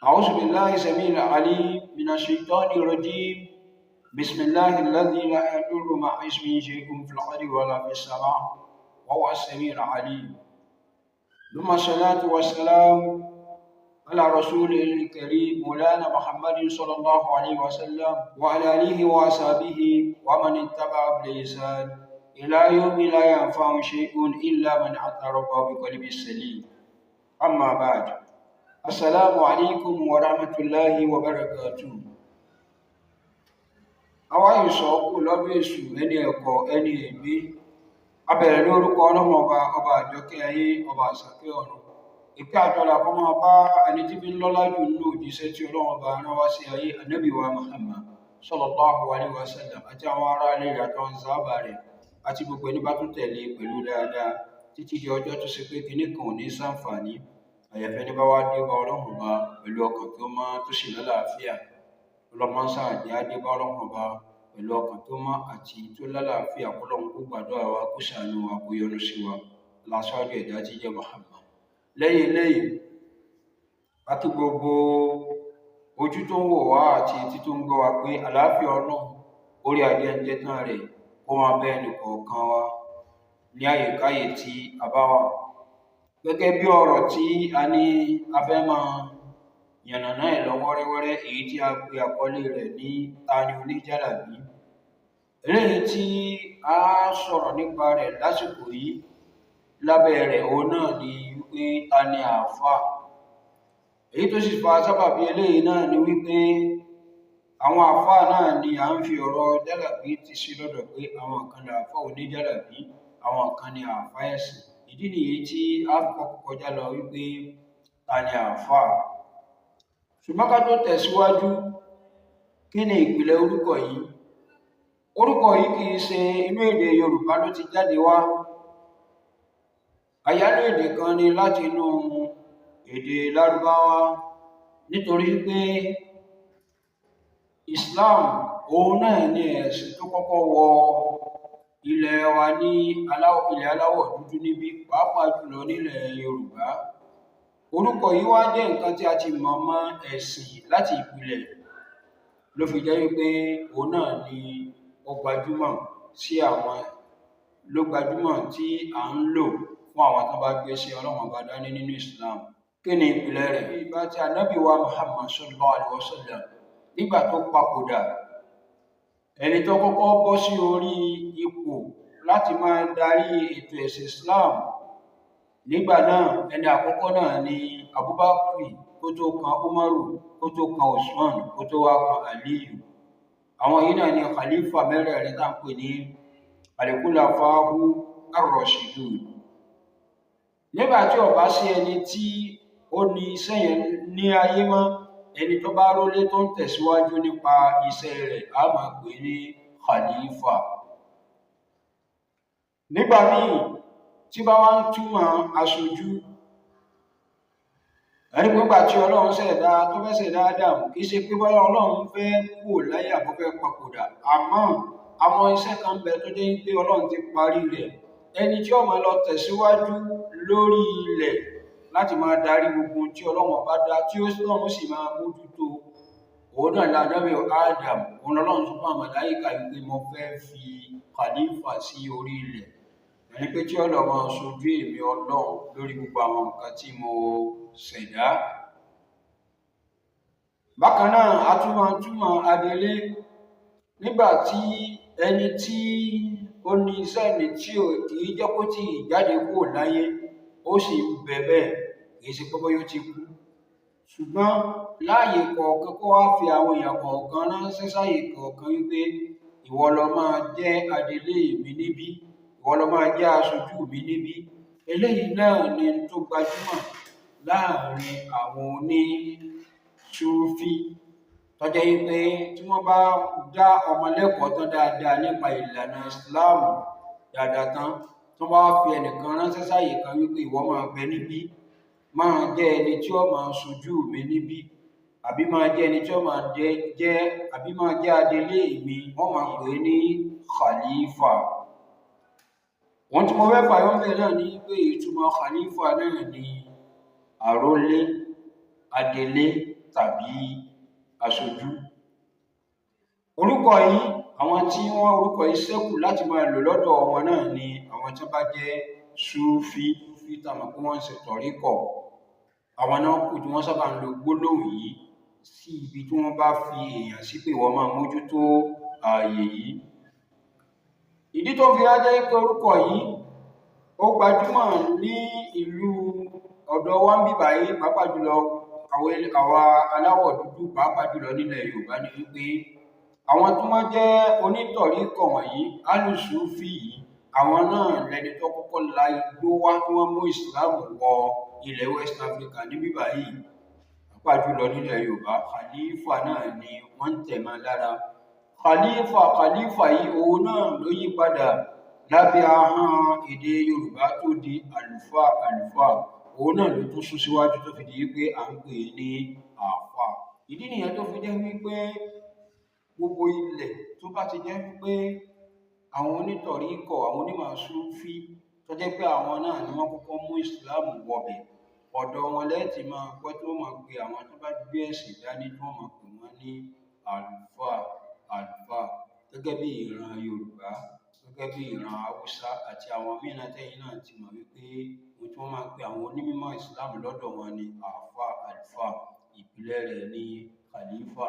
أعوذ بالله السميع العليم من الشيطان الرجيم. بسم الله الذي لا يضر مع اسمه شيء في الأرض ولا في السماء وهو السميع العليم. ثم الصلاة والسلام على رسوله الكريم مولانا محمد صلى الله عليه وسلم وعلى آله وأصحابه ومن اتبع بإحسان إلى يوم لا ينفع شيء إلا من أتى ربه بقلب سليم. أما بعد، السلام عليكم ورحمة الله وبركاته. Àwa ìsọ̀ kù lọ́dún èṣù, ẹni ẹ̀kọ́, ẹni ègbé. A bẹ̀rẹ̀ lórúkọ Ọlọ́run Ọba, ọba àjọkẹ́ ayé, ọba àṣàkẹ́ ọ̀run. Ìkẹ́ àjọlà kó máa bá ẹni tí fi ń lọ́lá jù nínú òjíṣẹ́ tí Ọlọ́run Ọba rán wá sí ayé, Ànábì wa Muhammad sallallahu alaihi wasallam, àti àwọn ará ilé rẹ̀ àtàwọn sàhábà rẹ̀ àti gbogbo ẹni bá tún tẹ̀lé pẹ̀lú dáadáa títí di ọjọ́ tó ṣe pé kinní kan ò ní ṣàǹfààní àyàfẹ́ ní bá wá dé bá Ọlọ́run Ọba pẹ̀lú ọkàn tó mọ́ tó sì lálàáfíà. Ọlọ́mọ sáà jẹ́ á dé bá Ọlọ́run Ọba pẹ̀lú ọkàn tó mọ́ àti tó lálàáfíà, kọ́lọ́run kó gbàdúrà wa, kó ṣàánú wa, kó yọ́nú sí wa, aláṣáájú ẹ̀dá tí jẹ́ Muhammad. Lẹ́yìn eléyìí, a kí gbogbo ojú tó ń wò wá àti etí tó ń gbọ́ wa pé àlàáfíà Ọlọ́run, orí ajẹ́njẹ́ tán rẹ̀, kó máa bá ẹnì kọ̀ọ̀kan wa ní àyèkáyè tí a bá wà. Gẹ́gẹ́ bí ọ̀rọ̀ tí a ní a fẹ́ máa yànnàná ẹ̀ lọ wẹ́rẹ́wẹ́rẹ́, èyí tí a pe àkọlé rẹ̀ ní "Ta ni oníjàlábí?", eléyìí tí a sọ̀rọ̀ nípa rẹ̀ lásìkò yìí lábẹ́ rẹ̀, òun náà ni wípé ta ni àáfàá. Èyí tó sì fa sábàbí eléyìí náà ni wípé àwọn àáfàá náà ni à ń fi ọ̀rọ̀ jálàbí tì sí lọ́dọ̀, pé àwọn kan ní àáfàá oníjàlábí, àwọn kan ní àáfàá ẹ̀sìn. Ìdí nìyí tí a fi kọ́kọ́ kọjá lọ wípé ta ni àáfàá. Ṣùgbọ́n ká tó tẹ̀síwájú, kí ni ìpìlẹ̀ orúkọ yìí? Orúkọ yìí kì í ṣe inú èdè Yorùbá ló ti jáde wá. Àyálò èdè kan ni láti inú èdè Lárúbáwá, nítorí pé Islam òun náà ni ẹ̀sìn tó kọ́kọ́ wọ ilẹ̀ wa ní aláwọ̀, ilẹ̀ aláwọ̀ dúdú níbí, pàápàá jùlọ nílẹ̀ Yorùbá. Orúkọ yìí wá jẹ́ nǹkan tí a ti mọ̀ mọ́ ẹ̀sìn láti ìpìlẹ̀, ló fi jẹ́ wípé òun náà ni ó gbajúmọ̀ sí àwọn, ló gbajúmọ̀ tí à ń lò fún àwọn tó bá gbé sí Ọlọ́run Ọba dání nínú Islam. Kí ni ìpìlẹ̀ rẹ̀? Ìgbà tí Ànábì wa Muhammad sallallahu alaihi wasallam, nígbà tó papòdà, ẹni tó kọ́kọ́ bọ́ sí orí ipò láti máa darí ètò ẹ̀sìn Islam nígbà náà, ẹni àkọ́kọ́ náà ni Abubakar, kó tó kan Umaru, kó tó kan Usman, kó tó wá kan Aliyu. Àwọn yìí náà ni khalifa mẹ́rẹ̀ẹ̀rin tá à ń pè ní al-khulafa'u ar-rashidun. Nígbà tí ó bá sí ẹni tí ó ní iṣẹ́ yẹn ní ayé mọ́, ẹni tó bá rólé tó ń tẹ̀síwájú nípa iṣẹ́ rẹ̀, á máa pè ní khalifa. Nígbà míì tí bá wá ń túmọ̀ aṣojú, ẹni pé nígbà tí Ọlọ́run ṣẹ̀dá, tó fẹ́ ṣẹ̀dá Ádámù, kì í ṣe pé bóyá Ọlọ́run fẹ́ kúrò láyé àbó fẹ́ papòdà, àmọ́ àwọn iṣẹ́ kan ń bẹ tó jẹ́ pé Ọlọ́run ti parí rẹ̀. Ẹni tí ó máa lọ tẹ̀síwájú lórí ilẹ̀ láti máa darí gbogbo ohun tí Ọlọ́run Ọba dá, tí ó Ọlọ́run sì máa mójútó, òun náà ni Ànábì Adam. Òun lọ́lọ́run sọ fún àwọn màláíkà wípé mo fẹ́ fi khalifa sí orí ilẹ̀, ẹni pé tí ó lọ máa ṣojú èmi Ọlọ́run lórí gbogbo àwọn nǹkan tí mo ṣẹ̀dá. Bákan náà, a tún máa túmọ̀ adelé nígbà tí ẹni tí ó ní iṣẹ́ ní tí ò kì í jẹ́ kó tí ì jáde kúrò láyé, ó sì ń bẹ bẹ́ẹ̀, kì í ṣe pé bóyá ó ti kú, ṣùgbọ́n láàyè kọ̀ọ̀kan kó wá fi àwọn èèyàn kọ̀ọ̀kan ránṣẹ́ sáyè kọ̀ọ̀kan wípé ìwọ lọ máa jẹ́ adelé mi níbí, ìwọ lọ máa jẹ́ aṣojú mi níbí. Eléyìí náà ni tó gbajúmọ̀ láàrin àwọn onísúfí, tó jẹ́ wípé tí wọ́n bá dá ọmọ lẹ́kọ̀ọ́ tán dáadáa nípa ìlànà Islam dáadáa tán, tí wọ́n bá fi ẹnìkan ránṣẹ́ sáyè kan wípé ìwọ máa bẹ níbí, máa jẹ́ ẹni tí ó máa ṣojú mi níbí, àbí máa jẹ́ ẹni tí ó máa jẹ́, àbí máa jẹ́ adelé mi, wọ́n máa pè é ní khalifa. Ohun tí mo fẹ́ fàyọ ńbẹ̀ náà ni pé ìtumọ̀ khalifa náà ni àrólé, adelé. tàbí aṣojú. Orúkọ yìí, àwọn tí wọ́n orúkọ yìí ṣẹ́kù láti máa lò lọ́dọ̀ wọn náà ni àwọn tí wọ́n bá jẹ́ Súfí, Súfí tá a mọ̀ pé wọ́n ń ṣe tọ̀ríkọ̀. Àwọn náà kù tí wọ́n sábà ń lo gbólóhùn yìí sí ibi tí wọ́n bá fi èèyàn sí pé wọ́n máa mójútó ààyè yìí. Ìdí tó fi wá jẹ́ pé orúkọ yìí ó gbajúmọ̀ ní ìlú ọ̀dọ̀ wa ń bíbà yìí, pàápàá jùlọ àwa aláwọ̀ dúdú, pàápàá jùlọ nílẹ̀ Yorùbá, ni wípé àwọn tí wọ́n jẹ́ onítọ̀ríkọ̀ wọ̀nyí, alùsùfì yìí, àwọn náà lẹni tó kọ́kọ́ la igbó wá tí wọ́n mú ìsìláàmù wọ ilẹ̀ West Africa ní bíbà yìí, pàápàá jùlọ nílẹ̀ Yorùbá. Khalifa náà ni wọ́n ń tẹ̀ mọ́ lára. Khalifa, Khalifa yìí, òun náà ló yí padà lábẹ́ ahọ́n èdè Yorùbá tó di àlùfáà. Àlùfáà òun náà ló tún sún síwájú tó fi di wípé à ń pè é ní àáfàá. Ìdí nìyẹn tó fi jẹ́ wípé gbogbo ilẹ̀ tó bá ti jẹ́ wípé àwọn onítọ̀ríkọ̀, àwọn onímọ̀ Súfí, tó jẹ́ pé àwọn náà ni wọ́n kọ́kọ́ mú ìsìláàmù wọbẹ̀, ọ̀dọ̀ wọn lẹ́ẹ̀tì máa gbọ́ tí wọ́n máa pe àwọn tó bá gbé ẹ̀sìn dání, tí wọ́n máa pè wọ́n ní àlùfáà, àlùfáà, gẹ́gẹ́ bí ìran Yorùbá, gẹ́gẹ́ bí ìran Haúsá àti àwọn míì náà tẹ́yìn náà ti mọ̀ wípé ohun tí wọ́n máa ń pe àwọn onímọ̀ ìsìláàmù lọ́dọ̀ wọn ni àáfàá, àlùfáà. Ìpìlẹ̀ rẹ̀ ní khalifa.